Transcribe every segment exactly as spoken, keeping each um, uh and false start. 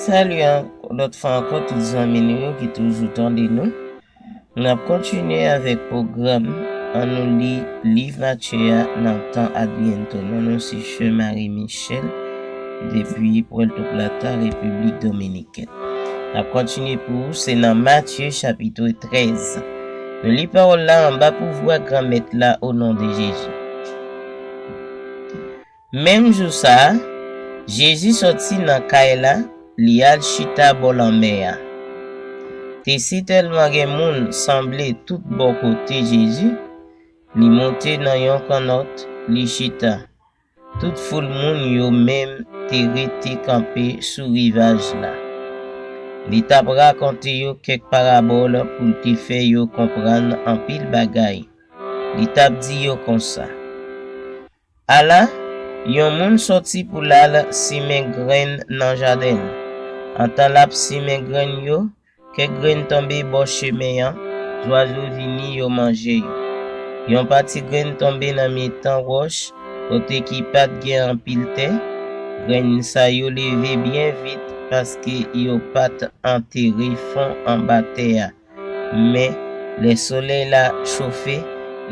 Salye yon lòt fwa ankò tout zanmi nou yo ki toujou tande nou. N ap kontinye avèk pwogram An nou li liv Matye a nan tan Adviento. Non nou se Sè Marie Michel depi Puerto Plata, Repiblik Dominikèn. N ap kontinye pou ou, se nan Matye chapit trèz. Nou li pawòl la anba pouvwa Granmèt la o non de Jezi. Menm jou sa a, Jezi sòti nan kay la, li al chita bò lanmè a. Te sitèlman gen moun sanble tout bò kote Jezi, li monte nan yon kannòt, li chita. Tout foul moun yo menm te rete kanpe sou rivaj la. Li t ap rakonte yo kèk parabòl pou l te fè yo konprann anpil bagay. Li t ap di yo konsa: Ala, yon moun sòti pou l al simen grenn nan jaden l. Antan l ap simen grenn yo, kèk grenn tonbe bò chemen an, zwazo vini yo manje yo. Yon pati grenn tonbe nan mitan wòch kote ki pa t gen anpil tè. Grenn sa yo leve byen vit paske yo pa t antere fon anba tè a. Men, lè solèy la chofe,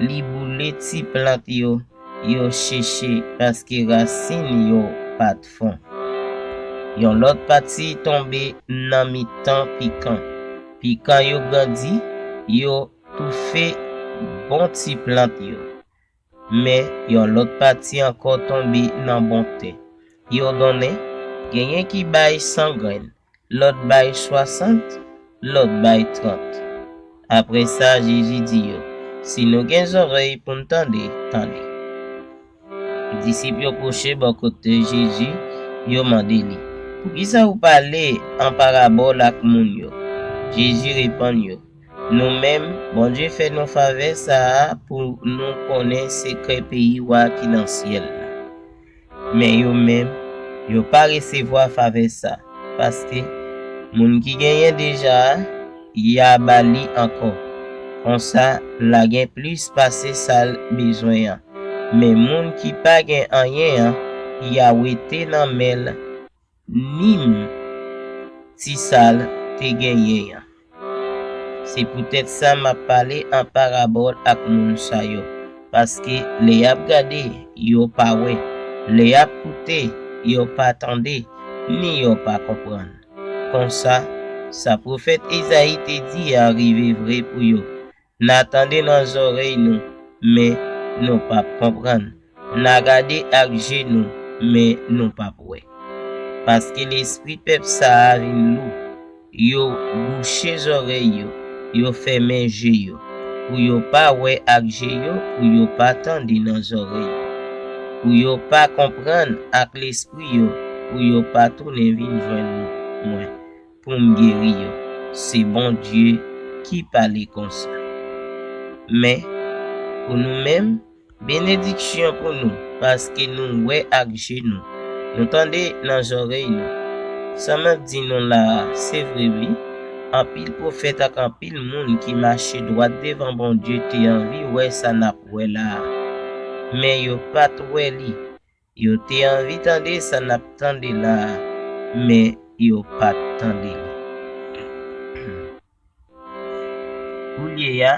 li boule ti plant yo, yo cheche paske rasin yo pa t fon. Yon lòt pati tonbe nan mitan pikan. Pikan yo grandi, yo toufe bon ti plant yo. Men, yon lòt pati ankò tonbe nan bon tè. Yo donnen, genyen ki bay san grenn, lòt bay swasant, lòt bay trant. Apre sa, Jezi di yo: Si nou gen zòrèy pou n tande, tande. Disip yo pwoche bò kote Jezi, yo mande li: Poukisa w pale an parabòl ak moun yo? Jezi reponn yo: Nou menm, Bondye fè nou favè sa a pou nou konnen sekrè peyi wa ki nan syèl la. Men yo menm, yo pa resevwa favè sa, paske moun ki genyen deja a, y a ba li ankò. Konsa, l a gen plis pase sa l bezwen an. Men moun ki pa gen anyen an, y a wete nan men l ni m ti sa l te genyen an. Se poutèt sa m ap pale an parabòl ak moun sa yo, paske lè y ap gade, yo pa wè, lè y ap koute, yo pa tande, ni yo pa konprann. Konsa, sa pwofèt Ezayi te di a rive vre pou yo: N a tande nan zòrèy nou, men nou p ap konprann. N a gade ak je nou, men nou p ap wè. Paske lespri pèp sa a vin lou. Yo bouche zòrèy yo, yo fèmen je yo, pou yo pa wè ak je yo, pou yo pa tande nan zòrèy yo, pou yo pa konprann ak lespri yo, pou yo pa tounen vin jwenn mwen, pou m geri yo. Se Bondye ki pale konsa. Men, pou nou menm, benediksyon pou nou, paske nou wè ak je nou, nou tande nan zòrèy nou. Sa m ap di nou la a, se vre wi, anpil pwofèt ak anpil moun ki mache dwat devan Bondye te anvi wè sa n ap wè la a. Men yo pa t wè li. Yo te anvi tande sa n ap tande la a, men yo pa t tande li. Koulye a,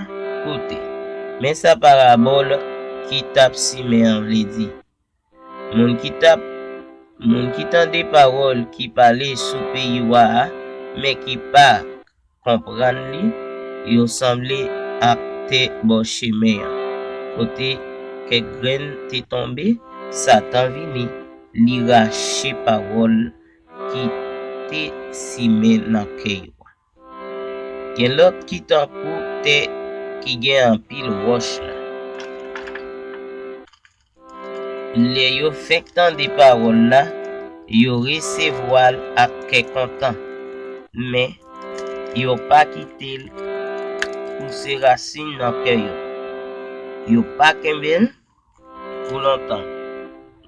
koute. Men sa parabòl ki t ap simen an vle di. Moun ki t ap, moun ki tande pawòl ki pale sou peyi wa a, men ki pa konprann li, yo sanble ak tè bò chemen an. Kote kèk grenn te tonbe, Satan vini, li rache pawòl ki te simen nan kè yo. Gen lòt ki tankou tè ki gen anpil wòch la. Lè yo fenk tande pawòl la, yo resevwa l ak kè kontan, men yo pa kite l pouse rasin nan kè yo. Yo pa kenbe l pou lontan,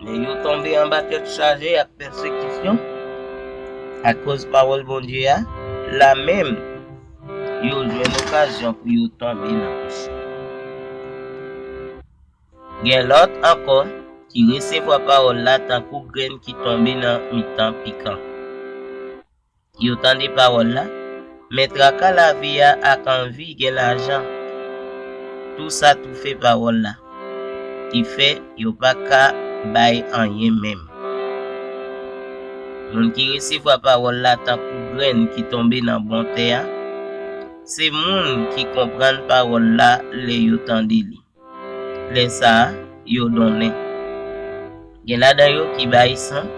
men yo tonbe anba tèt chaje ak pèsekisyon akoz pawòl Bondye a, la menm yo jwenn okazyon pou yo tonbe nan peche. Gen lòt ankò ki resevwa pawòl la tankou grenn ki tonbe nan mitan pikan. Yo tande pawòl la, men traka lavi a ak anvi gen lajan, tou sa toufe pawòl la, ki fè yo pa ka bay anyen menm. Moun ki resevwa pawòl la tankou grenn ki tonbe nan bon tè a, se moun ki konprann pawòl la lè yo tande li. Lè sa a, yo donnen. Gen ladan yo ki bay san,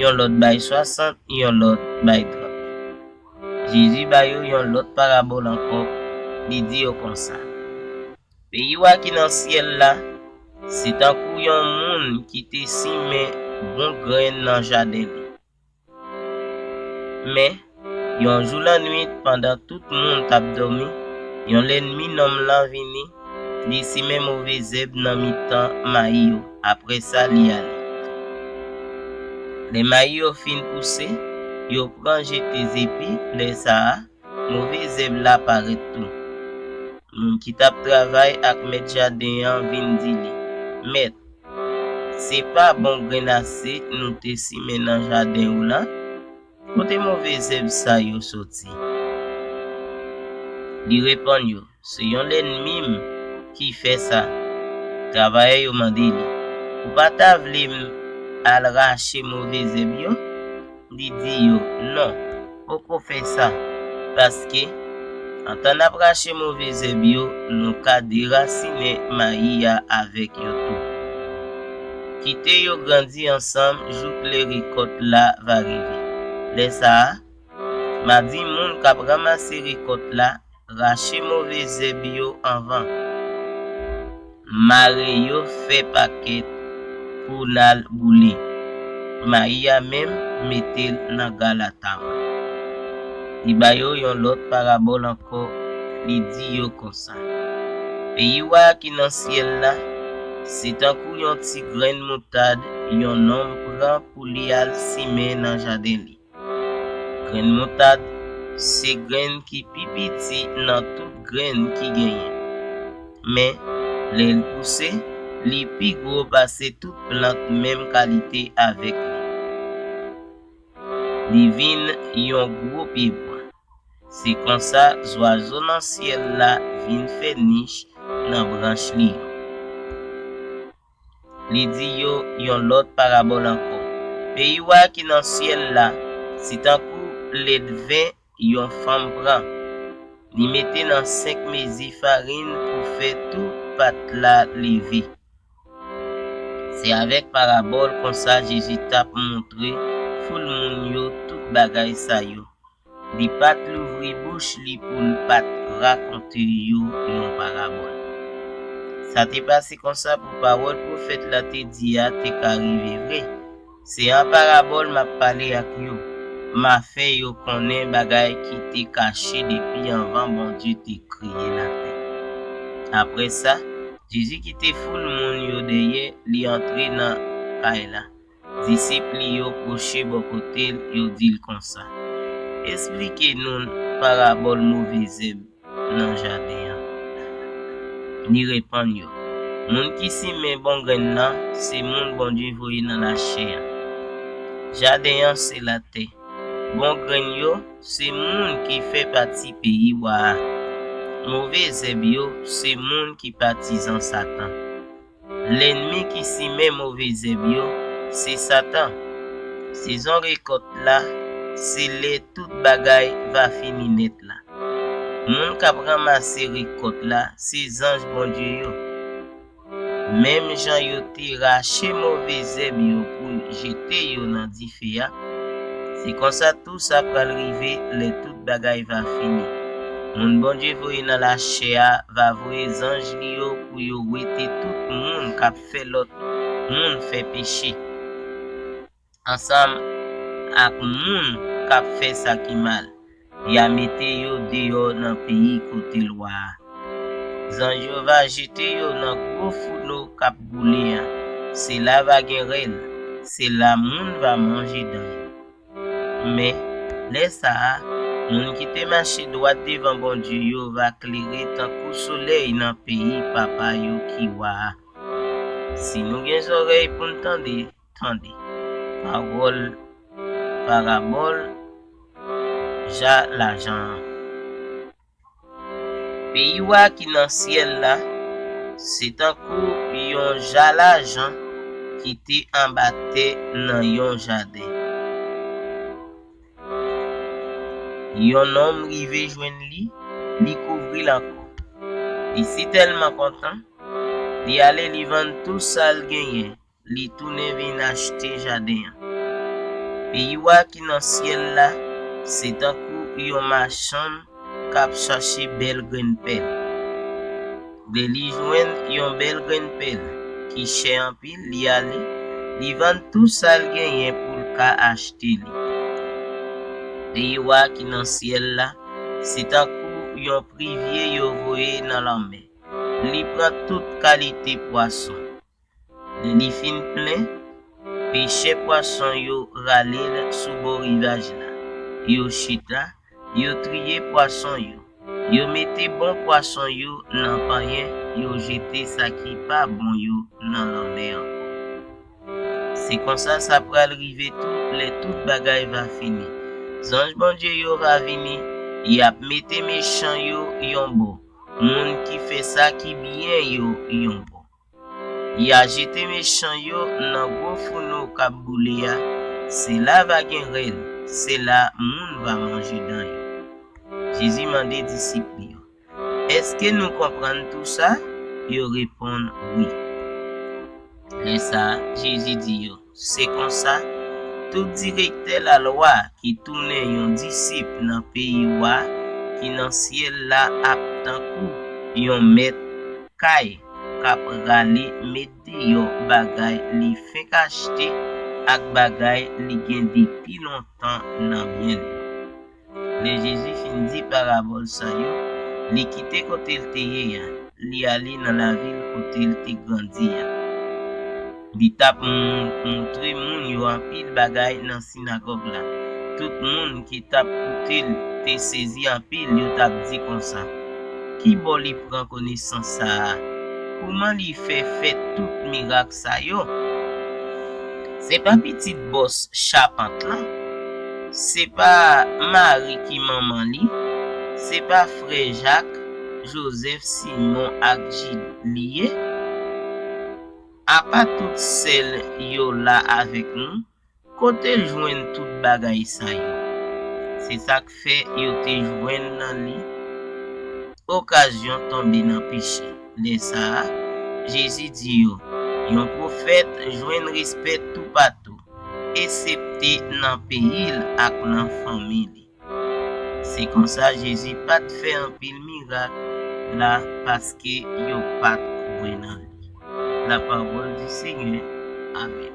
yon lòt bay swasant, yon lòt bay trant. Jezi ba yo yon lòt parabòl ankò, li di yo konsa: Peyi wa ki nan syèl la, se tankou yon moun ki te simen bon grenn nan jaden li. Men, yon jou lannwit, pandan tout moun t ap dòmi, yon lènmi nonm lan vini, li simen move zèb nan mitan mayi yo, apre sa, li ale. Lè mayi yo fin pouse, yo pran jete zepi, lè sa a, move zèb la parèt tou. Moun ki t ap travay ak mèt jaden an vin di li: Mèt, se pa bon grenn ase nou te simen nan jaden ou lan? Kote move zèb sa yo soti? Li reponn yo: Se yon lènmi m ki fè sa. Travayè yo mande li: Ou pa ta vle m al rache move zèb yo? Li di yo: Non, poko fè sa, paske, antan n ap rache move zèb yo, nou ka derasinen mayi a avèk yo tou. Kite yo grandi ansanm jouk lè rekòt la va rive. Lè sa a, m a di moun k ap ranmase rekòt la: Rache move zèb yo anvan. Mare yo fè pakèt pou n al boule. Mayi a menm, mete l nan galata mwen. Li ba yo yon lòt parabòl ankò, li di yo konsa: Peyi wa ki nan syèl la, se tankou yon ti grenn moutad yon nonm pran pou li al simen nan jaden li. Grenn moutad se grenn ki pi piti nan tout grenn ki genyen. Men, lè l pouse, li pi gwo pase tout plant menm kalite avèk li. Li vin yon gwo pyebwa. Se konsa, zwazo nan syèl la vin fè nich nan branch li yo. Li di yo yon lòt parabòl ankò: Peyi wa ki nan syèl la, se tankou ledven yon fanm pran. Li mete nan senk mezi farin pou fè tou pat la leve. Se avèk parabòl konsa Jezi t ap montre foul moun yo tout bagay sa yo. Li pa t louvri bouch li pou l pa t rakonte yo yon parabòl. Sa te pase konsa pou pawòl pwofèt la te di a te ka rive vre: Se an parabòl m ap pale ak yo, m a fè yo konnen bagay ki te kache depi anvan Bondye te kreye latè. Apre sa, Jezi kite foul moun yo dèyè, li antre nan kay la. Disip li yo pwoche bò kote l, yo di l konsa: Esplike nou parabòl move zèb nan jaden an. Li reponn yo: Moun ki simen bon grenn nan, se moun Bondye voye nan lachè a. Jaden an se latè. Bon grenn yo, se moun ki fè pati peyi wa a. Move zèb yo, se moun ki patizan Satan. Lènmi ki simen move zèb yo, se Satan. Sezon rekòt la, se lè tout bagay va fini nèt la. Moun k ap ranmase rekòt la, se zanj Bondye yo. Menm jan yo te rache move zèb yo pou jete yo nan dife a, se konsa tou sa pral rive lè tout bagay va fini. Moun Bondye voye nan lachè a va voye zanj li yo pou yo wete tout moun k ap fè lòt moun fè peche, ansanm ak moun k ap fè sa ki mal. Y a mete yo deyò nan peyi kote lwa a. Zanj yo va jete yo nan gwo founo k ap boule a. Se la va gen rèl, se la moun va manje dan yo. Men, lè sa a, moun ki te mache dwat devan Bondye yo va klere tankou solèy nan peyi Papa yo ki wa a. Si nou gen zòrèy pou n tande, tande. Pawòl, parabòl, Ja lajan an. Peyi Wa ki nan syèl la se tankou yon ja lajan ki te anba tè nan yon jaden. Yon nonm rive jwenn li, li kouvri l ankò. Li sitèlman kontan, li ale li vann tou sa l genyen, li tounen vin achte jaden an. Peyi Wa ki nan syèl la se tankou yon machann k ap chache bèl grenn pèl. Lè li jwenn yon bèl grenn pèl ki chè anpil, li ale, li vann tou sa l genyen pou l ka achte li. Peyi Wa ki nan syèl la se tankou yon privye yo voye nan lanmè. Li pran tout kalite pwason. Lè li fin plen, pechè pwason yo rale l sou bò rivaj la. Yo chita, yo triye pwason yo. Yo mete bon pwason yo nan panyen, yo jete sa ki pa bon yo nan lanmè ankò. Se konsa sa pral rive tou lè tout bagay va fini. Zanj Bondye yo va vini, y ap mete mechan yo yon bò. Moun ki fè sa ki byen yo yon bò. Y a jete mechan yo nan gwo founo k ap boule a, se la va gen rèl, se la moun va manje dan yo. Jezi mande disip li yo, èske nou konprann tou sa? Yo reponn, wi. Lè sa a, Jezi di yo, se konsa, tout direktè lalwa ki tounen yon disip nan peyi Wa ki nan syèl la ap tankou yon mèt kay k ap rale met deyò bagay li fenk achte ak bagay li gen depi lontan nan byen li. Lè Jezi fin di parabòl sa yo, li kite kote l te ye a, li ale nan lavil kote l te grandi a. Li t ap mou- montre moun yo anpil bagay nan sinagòg la. Tout moun ki t ap koute l te sezi anpil, yo t ap di konsa, ki bò li pran konesans sa a? Kouman li fè fè tout mirak sa yo? Se pa pitit bòs chapant lan? Se pa Mari ki manman li? Se pa frè Jak, Jozèf, Simon ak Jid li ye? Apa tout sè l yo la avèk nou? Kote l jwenn tout bagay sa yo? Se sa k fè yo te jwenn nan li okazyon tonbe nan peche. Lè sa a, Jezi di yo, yon pwofèt jwenn respè toupatou, esepte nan peyi l ak nan fanmi li. Se konsa Jezi pa t fè anpil mirak la paske yo pa t kwè nan li. La parole du Seigneur. Amen.